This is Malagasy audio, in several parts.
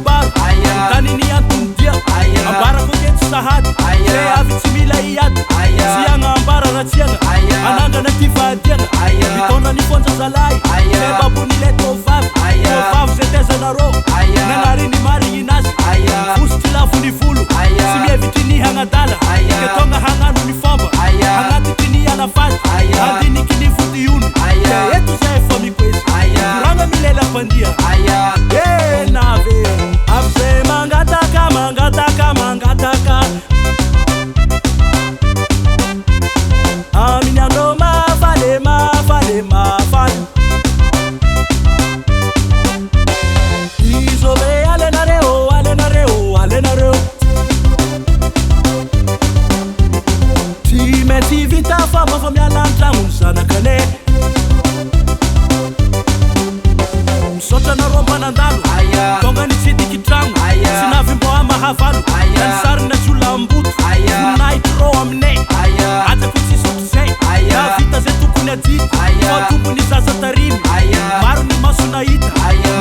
kabaro. Tany ny antony dia ambarako aketo sahady. Ze avy tsy mila hiady, tsy hagnambara ratsiagna. Hanandrana ty fahadiagna, mitondra ny fonja zalahy. Ze babon'ilay tovavy, tovavy ze tezanarô. Nanary ny marigny nazy, fositry lafo ny volo. Tsy mihevitry ny hagnadala, ke tonga hagnano ny fomba. Hagnatitry ny alafady, handiniky ny vodiony. Ke eto zay efa mikoezy, mikoragna milela mpandiha. Eh nave, avy zay mangataka, mangataka, mangataka. Amin'ny andro mahafaly, mahafaly, mahafaly. Izove alenareo, alenareo, alenareo. Tsy maintsy vita fa mafa miala an-tragno ny zanakane. Misaotra anareo mba nandalo, tonga nitsidiky tragno. Tsy navy mbô hamahavalo, na ny sarina jiolahimboto. Voninahitry rô aminay, hajako tsisy ohatr'izay. Nahavita zay tokony adidy, fa tompony zaza tarimy. Maro ny maso nahita,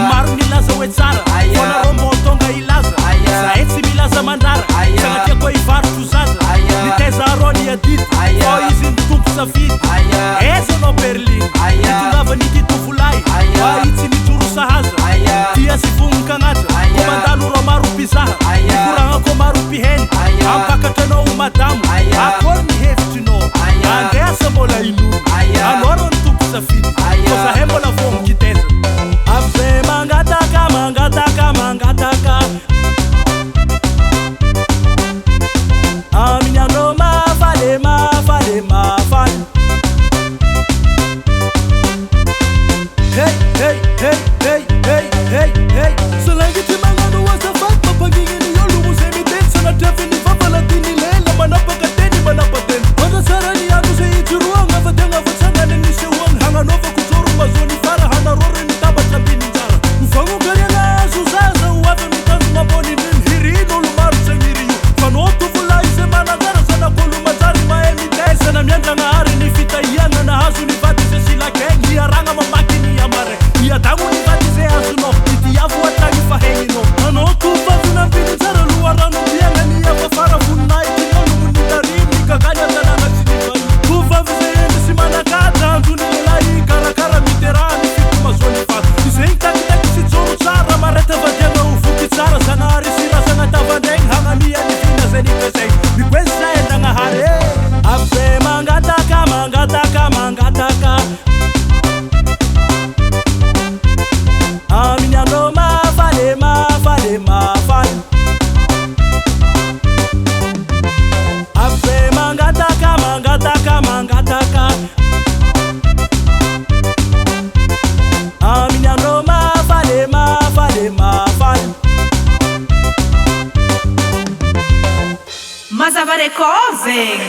maro nilaza hoe tsara. Fa nareo mbô tonga hilaza, zahay tsy milaza mandrara. Sagnatria koa hivarotro zaza, nitaiza arô ny adidy. Fa izy ny tompo safidy, aiza anao Berlin? Nitongavan'ity tovolahy, fa i tsy mijoro sahaza. Tia sy vonon-kagnaja, ko mandalo rô maro mpizaha. Mikoragna ko maro mpiheny, ampakatra anao ho madamo. Akory ny hevitrinao, andeha sa mbola inono? Anao rô ny tompo safidy, ko zahay mbola vonon-kitaiza. Avy zay mangataka, mangataka, mangataka. Amin'ny andro mahafaly, mahafaly, mahafaly. Hey, hey, hey, hey, hey, hey, hey. Salangitry magnano azafady, mampangigny ny ologno zay miteny. Sanatria ny vava ladiny lela, manapaka teny, manapa-teny. Mandratsara ny andro zay ijoroagna, fa tegna voatsangana ny sehoagna. Hagnanaovako joro mazony fara, hanaroro ny tabatra ambininjara. Fagnokariana azo zaza ho avy amin'ny tanjona ambony indrindra. Hirin'olo maro tsy hagniry io. Fanao tovolahy izay mananjara, zanak'olo manjary mahay mitaiza. Na miandragnahary ny fitahiana, nahazo ny vady izay silakegny. Hiaragna mamaky ny amare, hiadagno ny vady izay azonao. Itiavo hatrany fahegninao. Anao tovovavy nampininjara, loharano mpiaigna ny afafara. Voninahitry ny ologno ny tarimy, gagany an-tanàna sy ny vahiny. Tovovavy izay hendry sy manan-kaja, anjony lehilahy karakara. Miteraha ny fito mazoany fara. Izay takitaky sy joro tsara, mareta vadiana ho voky tsara. Zanahary sy razana tavandraigny, hagnamia ny vina zay nikasaigny. Mikoezy zahay Nagnahary e. Avy zay mangataka, mangataka, mangataka. Amin'ny andro mahafaly, mahafaly, mahafaly. Avy zay mangataka, mangataka, mangataka. Amin'ny andro mahafaly, mahafaly, mahafaly. Mazava Records zegny.